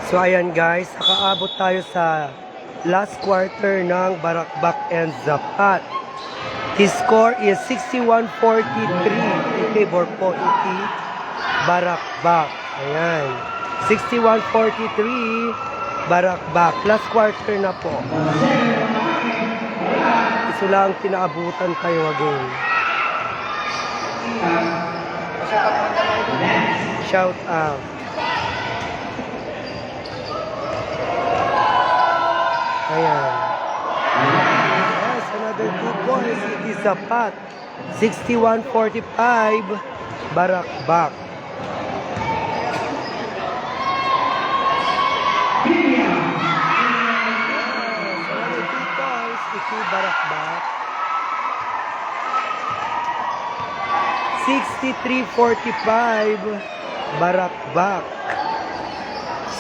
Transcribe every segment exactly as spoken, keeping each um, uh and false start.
So ayan guys, nakaabot tayo sa last quarter ng Barakbak and Zapat. The score is sixty-one forty-three in favor po iti Barakbak. Ayan. Sixty-one forty-three, Barakbak. Last quarter na po. Isu lang pinaabutan tayo again. Shout out. Ayan. Yes, another two points. It is Zapat. Sixty-one forty-five, Barakbak. Yes, another two points. Iti Barakbak. Sixty-three forty-five, Barakbak.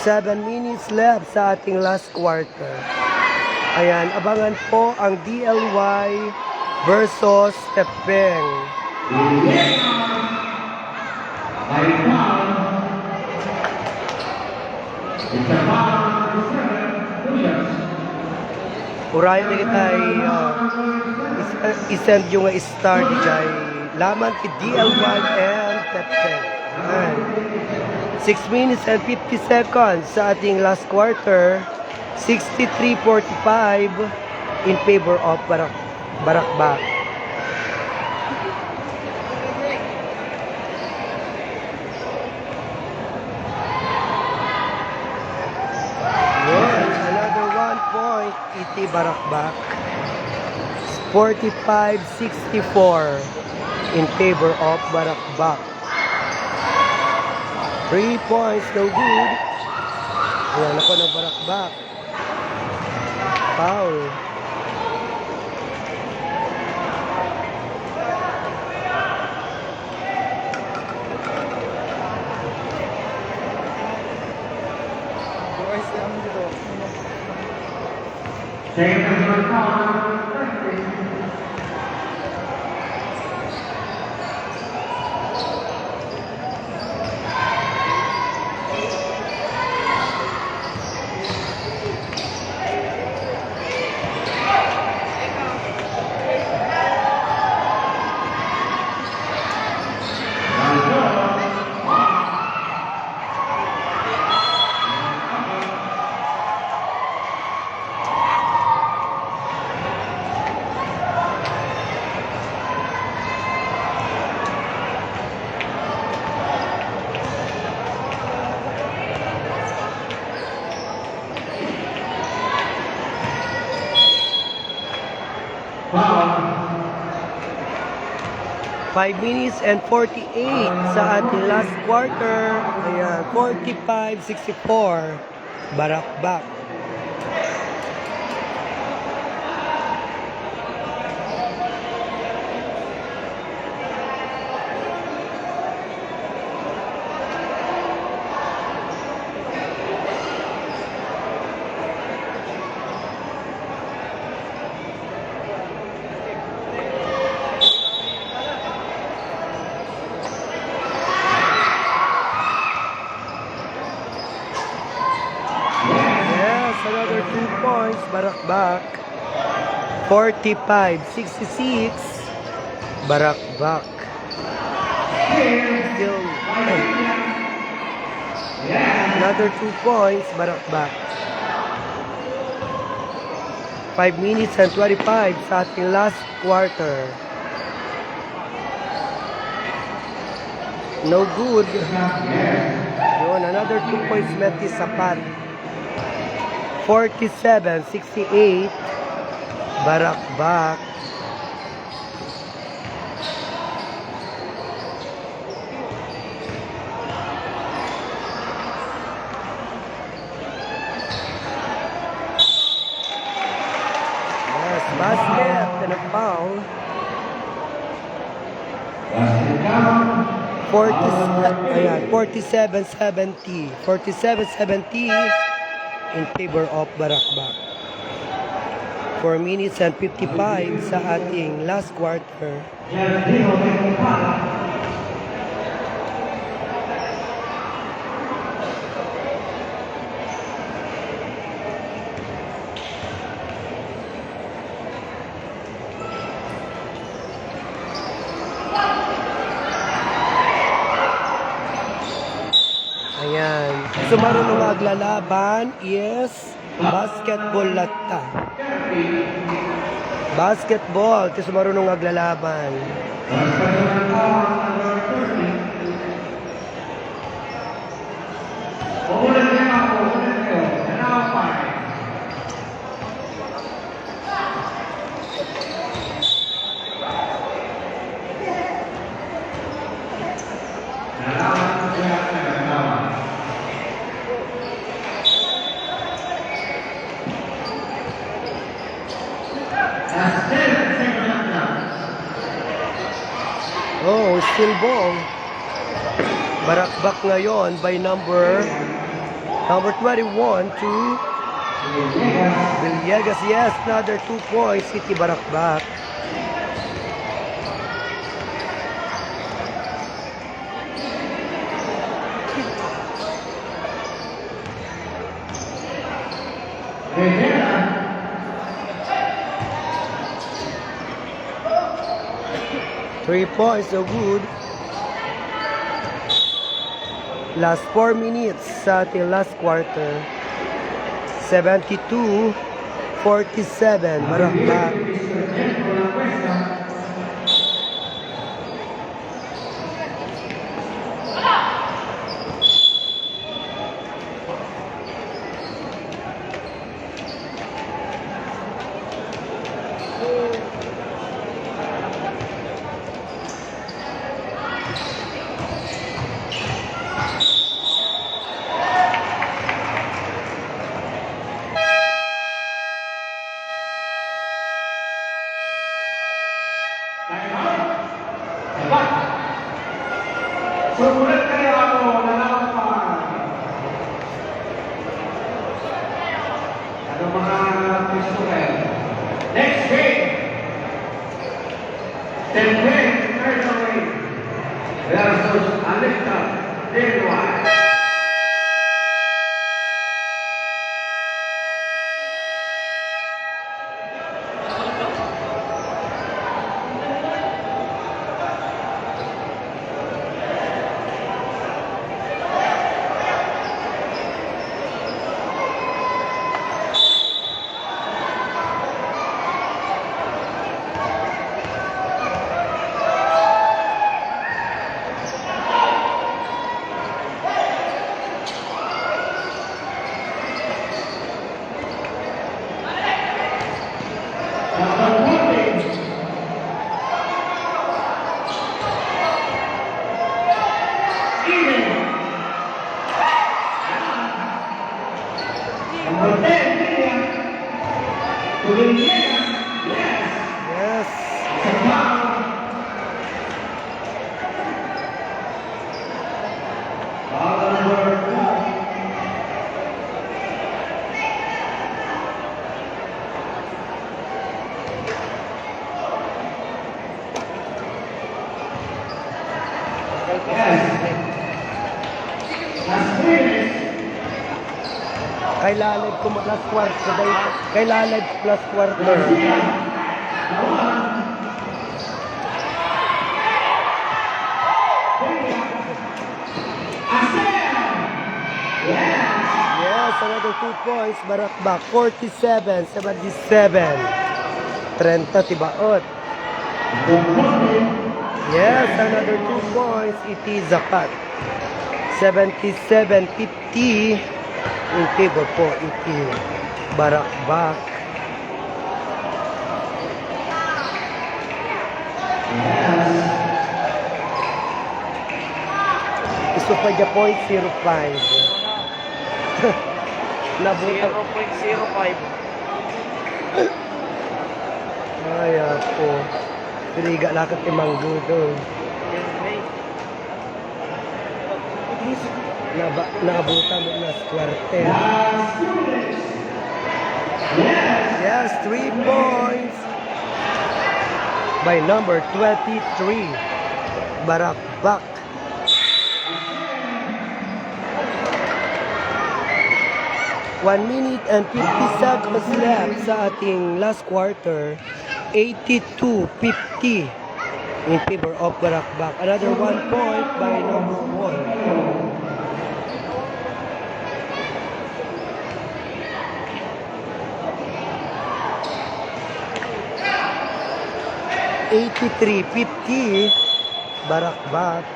Seven minutes left sa ating last quarter. Ayan, abangan po ang D L Y versus Tepeng. Urayan na kita i-, uh, is-, uh, isend yung star di jay. Laman ti D L Y and Tepeng. Ayan. Six minutes and fifty seconds sa ating last quarter. Sixty-three forty-five in favor of Barak-, Barakbak. Yun, another one point, iti Barakbak. Forty-five sixty-four in favor of Barakbak. Three points, no good. Ayan, ako ng Barakbak. Foul. Five minutes and forty-eight sa ating last quarter. Ayan, forty-five sixty-four. Barakbak. Yes, another two points, Barakbak. Forty-five sixty-six, Barakbak. Still, another two points, Barakbak. Five minutes and twenty-five sa ating last quarter. No good. Yun, another two points met ti Zapat. Forty-seven sixty-eight, Barakbak. Yes, basket and a foul. Forty, ayan, forty-seven seventy. Forty-seven seventy in favor of Barakbak. Four minutes and fifty-five sa ating last quarter. Ti sumaruno nga aglalaban is basketball latta. Basketball, ti sumaruno nga aglalaban. Oh, still ball. Barakbak ngayon by number, number twenty-one to Villegas. Yes, another two points iti Barakbak. Three points, so good. Last four minutes sa ating last quarter. Seventy-two forty-seven, Barakbak. Time out. Diba? So, ulit kayo ako, nalaman pa. Ano mga gusto kayo? Next game. Tempe, Erdogan versus Alexa Del Valle. Yes. Kailangan ko last quarter, kailangan last quarter. Yes, another two points, Barakbak, forty-seven seventy-seven. Trenta ti baot. Yes, another two points, iti Zapat. Seventy-seven fifty in favor po iti Barakbak. Gusto pa dya point zero five. Nabuta. Zero point zero five. Ay, ako. Piliga lakad ti manggudong. Yan, may. Naba-, naabutan mo na swerte. Yes, three points by number twenty-three, Barakbak. One minute and fifty seconds left sa ating last quarter. Eighty-two fifty in favor of Barakbak. Another one point by number one. Eighty-three fifty, Barakbak.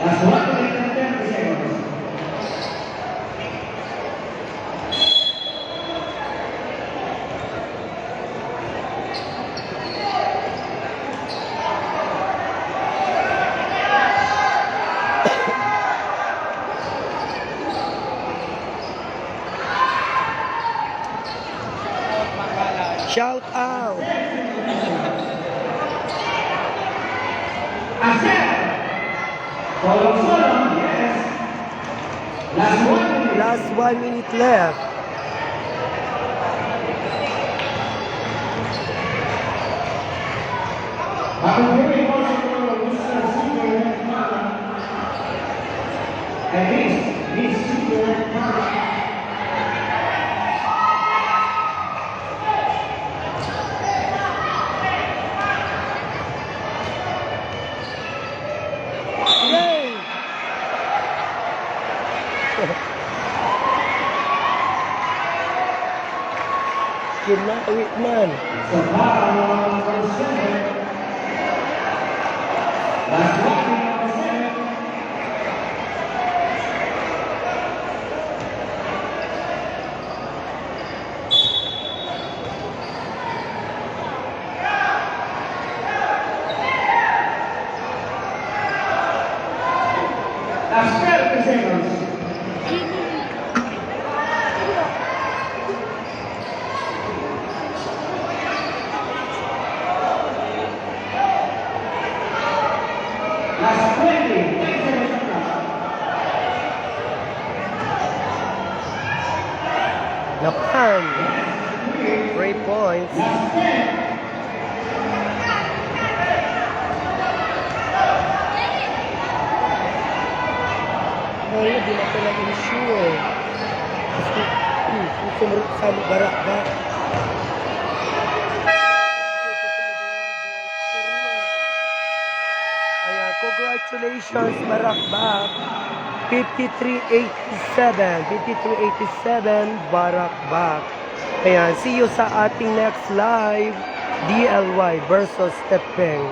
Last one minute and thirty seconds. Shout out. Accept. Follow, follow, yes. Last one minute. Last one minute left. Ako po yung boss ng Mister Super Network. And Miss, Miss Super Network. Yay! Kinawit man. Last thirty seconds. Last twenty, ten seconds. Japan. Three points. Ay, di na pala issue eh. Sumurot sa Barakbak. Ayan, congratulations, Barakbak. Fifty-three eighty-seven, fifty-three eighty-seven, Barakbak. Ayan, see you sa ating next live, D L Y versus Tepeng.